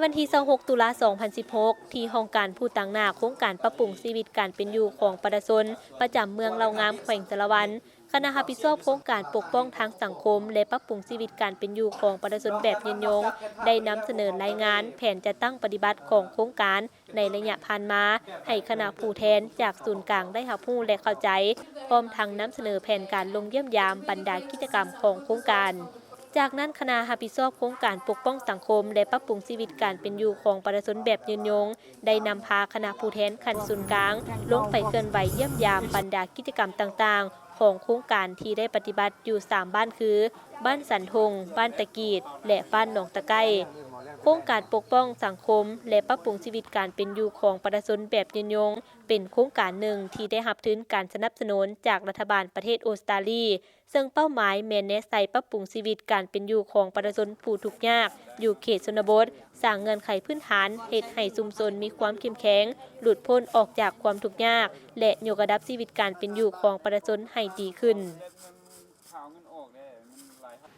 ວັນທີຊາວຫົກ ຕຸລາ ສອງພັນສິບຫົກ ທີ່ຫ້ອງການຜູ້ຕາງໜ້າໂຄງການປັບປຸງຊີວິດການເປັນຢູ່ຂອງປະຊາຊົນ ປະຈຳເມືອງເລົ່າງາມ ແຂວງສາລະວັນ, ຄະນະຮັບຜິດຊອບໂຄງການປົກປ້ອງທາງສັງຄົມ ແລະ ປັບປຸງຊີວິດການເປັນຢູ່ຂອງປະຊາຊົນແບບຍືນຍົງ ໄດ້ນຳສະເໜີລາຍງານແຜນຈັດຕັ້ງປະຕິບັດຂອງໂຄງການ ໃນໄລຍະຜ່ານມາ ໃຫ້ຄະນະຜູ້ແທນຈາກສູນກາງໄດ້ຮັບຮູ້ ແລະ ເຂົ້າໃຈ, ພ້ອມທັງນຳສະເໜີແຜນການລົງຢ້ຽມຢາມບັນດາກິດຈະກຳຂອງໂຄງການ. ຈາກນັ້ນ, ຄະນະຮັບຜິດຊອບໂຄງການປົກປ້ອງສັງຄົມ ແລະ ປັບປຸງຊີວິດການເປັນຢູ່ຂອງປະຊາຊົນແບບຍືນຍົງ ໄດ້ນຳພາຄະນະຜູ້ແທນຂັ້ນສູນກາງ ລົງໄປເຄື່ອນໄຫວຢ້ຽມຢາມບັນດາກິດຈະກຳຕ່າງໆ ຂອງໂຄງການທີ່ໄດ້ປະຕິບັດຢູ່ສາມບ້ານຄື ບ້ານສັນທົ່ງ, ບ້ານຕະກີດ ແລະ ບ້ານໜອງຕະໄກ້. ໂຄງການປົກປ້ອງສັງຄົມ ແລະ ປັບປຸງຊີວິດການເປັນຢູ່ຂອງປະຊາຊົນແບບຍືນຍົງ ເປັນໂຄງການໜຶ່ງທີ່ໄດ້ຮັບທຶນການສະໜັບສະໜູນຈາກລັດຖະບານປະເທດອົດສະຕາລີ, ເຊິ່ງເປົ້າໝາຍແມ່ນແນໃສ່ປັບປຸງຊີວິດການເປັນຢູ່ຂອງປະຊາຊົນຜູ້ທຸກຍາກຢູ່ເຂດຊົນນະບົດ, ສ້າງເງື່ອນໄຂພື້ນຖານເຮັດໃຫ້ຊຸມຊົນມີຄວາມເຂັ້ມແຂງ, ຫຼຸດພົ້ນອອກຈາກຄວາມທຸກຍາກ ແລະ ຍົກລະດັບຊີວິດການເປັນຢູ່ຂອງປະຊາຊົນໃຫ້ດີຂຶ້ນ.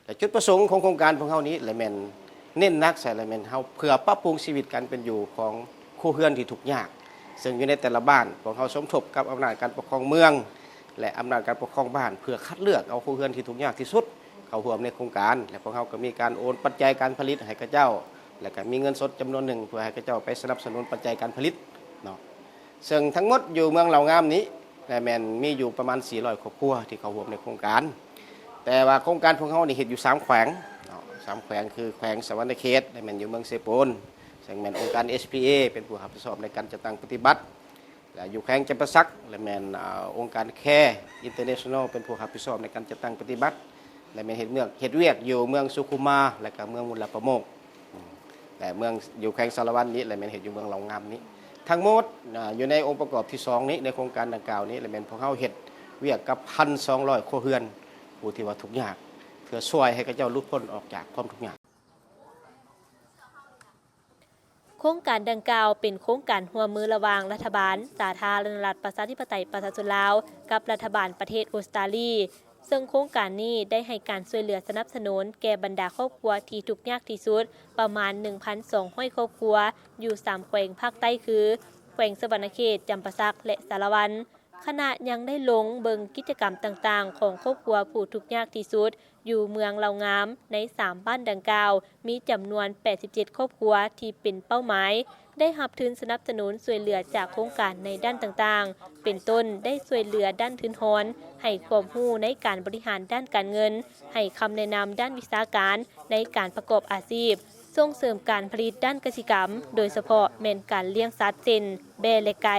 ແລະ ຈຸດປະສົງຂອງໂຄງການພວກເຮົານີ້ ແລະ ແມ່ນເນັ້ນໜັກໃສ່ ແລະ ແມ່ນເຮົາເພື່ອປັບປຸງຊີວິດການເປັນຢູ່ຂອງຄົວເຮືອນທີ່ທຸກຍາກ, ເຊິ່ງຢູ່ໃນແຕ່ລະບ້ານ ພວກເຮົາສົມທົບກັບອຳນາດການປົກຄອງເມືອງ ແລະ ອຳນາດການປົກຄອງບ້ານ ເພື່ອຄັດເລືອກເອົາຄົວເຮືອນທີ່ທຸກຍາກທີ່ສຸດເຂົ້າຮ່ວມໃນໂຄງການ ແລະ ພວກເຮົາກໍມີການໂອນປັດໄຈການຜະລິດໃຫ້ເຂົາເຈົ້າ ແລະ ກໍມີເງິນສົດຈຳນວນໜຶ່ງ ເພື່ອໃຫ້ເຂົາເຈົ້າໄປສະໜັບສະໜູນປັດໄຈການຜະລິດເນາະ. ເຊິ່ງທັງໝົດຢູ່ເມືອງເລົ່າງາມນີ້ ແລະ ແມ່ນມີຢູ່ປະມານສີ່ຮ້ອຍຄອບຄົວທີ່ເຂົ້າຮ່ວມໃນໂຄງການ, ແຕ່ວ່າໂຄງການພວກເຮົານີ້ເຮັດຢູ່ສາມແຂວງເນາະ, ສາມແຂວງຄືແຂວງສະຫວັນນະເຂດ ແລະ ແມ່ນຢູ່ເມືອງເຊໂປນ ເຊິ່ງແມ່ນອົງການ ເອສພີເອ ເປັນຜູ້ຮັບຜິດຊອບໃນການຈັດຕັ້ງປະຕິບັດ ແລະ ຢູ່ແຂວງຈຳປາສັກ ແລະ ແມ່ນ ອາ ອົງການ Care International ເປັນຜູ້ຮັບຜິດຊອບໃນການຈັດຕັ້ງປະຕິບັດ ແລະ ແມ່ນເຮັດວຽກ ເຮັດວຽກຢູ່ເມືອງສຸຂຸມາ ແລະ ກໍເມືອງມຸນລະປະໂມກ ແລະ ເມືອງ ຢູ່ແຂວງສາລະວັນນີ້ ແລະ ແມ່ນເຮັດຢູ່ເມືອງເລົ່າງາມນີ້. ທັງໝົດ ອາ ຢູ່ໃນອົງປະກອບທີສອງນີ້ ໃນໂຄງການດັ່ງກ່າວນີ້ ແລະ ແມ່ນພວກເຮົາເຮັດວຽກກັບພັນສອງຮ້ອຍຄົວເຮືອນ ຜູ້ທີ່ວ່າທຸກຍາກ ເພື່ອຊ່ວຍໃຫ້ເຂົາເຈົ້າຫຼຸດພົ້ນອອກຈາກຄວາມທຸກຍາກ. ໂຄງການດັ່ງກ່າວເປັນໂຄງການຮ່ວມມືລະຫວ່າງລັດຖະບານສາທາລະນະລັດປະຊາທິປະໄຕປະຊາຊົນລາວ ກັບລັດຖະບານປະເທດອົດສະຕາລີ, ເຊິ່ງໂຄງການນີ້ໄດ້ໃຫ້ການຊ່ວຍເຫຼືອສະໜັບສະໜູນແກ່ບັນດາຄອບຄົວທີ່ທຸກຍາກທີ່ສຸດ ປະມານໜຶ່ງພັນສອງຮ້ອຍຄອບຄົວ ຢູ່ສາມແຂວງພາກໃຕ້ຄື ແຂວງສະຫວັນນະເຂດ, ຈຳປາສັກ ແລະ ສາລະວັນ. ຄະນະຍັງໄດ້ລົງເບິ່ງກິດຈະກຳຕ່າງໆຂອງຄອບຄົວຜູ້ທຸກຍາກທີ່ສຸດ ຢູ່ເມືອງເລົ່າງາມ ໃນສາມບ້ານດັ່ງກ່າວ ມີຈຳນວນແປດສິບເຈັດຄອບຄົວທີ່ເປັນເປົ້າໝາຍ ໄດ້ຮັບທຶນສະໜັບສະໜູນຊ່ວຍເຫຼືອຈາກໂຄງການໃນດ້ານຕ່າງໆ ເປັນຕົ້ນ ໄດ້ຊ່ວຍເຫຼືອດ້ານທຶນຮອນ, ໃຫ້ຄວາມຮູ້ໃນການບໍລິຫານດ້ານການເງິນ, ໃຫ້ຄຳແນະນຳດ້ານວິຊາການໃນການປະກອບອາຊີບ, ສົ່ງເສີມການຜະລິດດ້ານກະສິກຳ, ໂດຍສະເພາະແມ່ນການລ້ຽງສັດ ເຊັ່ນ ແບ້ ແລະ ໄກ່.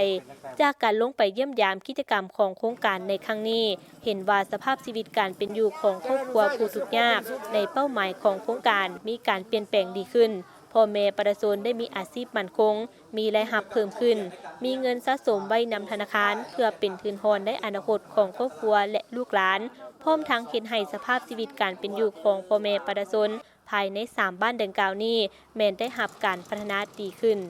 ຈາກການລົງໄປຢ້ຽມຢາມກິດຈະກຳຂອງໂຄງການໃນຄັ້ງນີ້, ເຫັນວ່າສະພາບຊີວິດການເປັນຢູ່ຂອງຄອບຄົວຜູ້ທຸກຍາກໃນເປົ້າໝາຍຂອງໂຄງການມີການປ່ຽນແປງດີຂຶ້ນ, ພໍ່ແມ່ປະຊາຊົນໄດ້ມີອາຊີບໝັ້ນຄົງ, ມີລາຍຮັບເພີ່ມຂຶ້ນ, ມີເງິນສະສົມໄວ້ນຳທະນາຄານ ເພື່ອເປັນທຶນຮອນໃນອະນາຄົດຂອງຄອບຄົວ ແລະ ລູກຫຼານ, ພ້ອມທັງເຮັດໃຫ້ສະພາບຊີວິດການເປັນຢູ່ຂອງພໍ່ແມ່ປະຊາຊົນ ພາຍໃນສາມບ້ານດັ່ງກ່າວນີ້ແມ່ນໄດ້ຮັບການພັດທະນາດີຂຶ້ນ.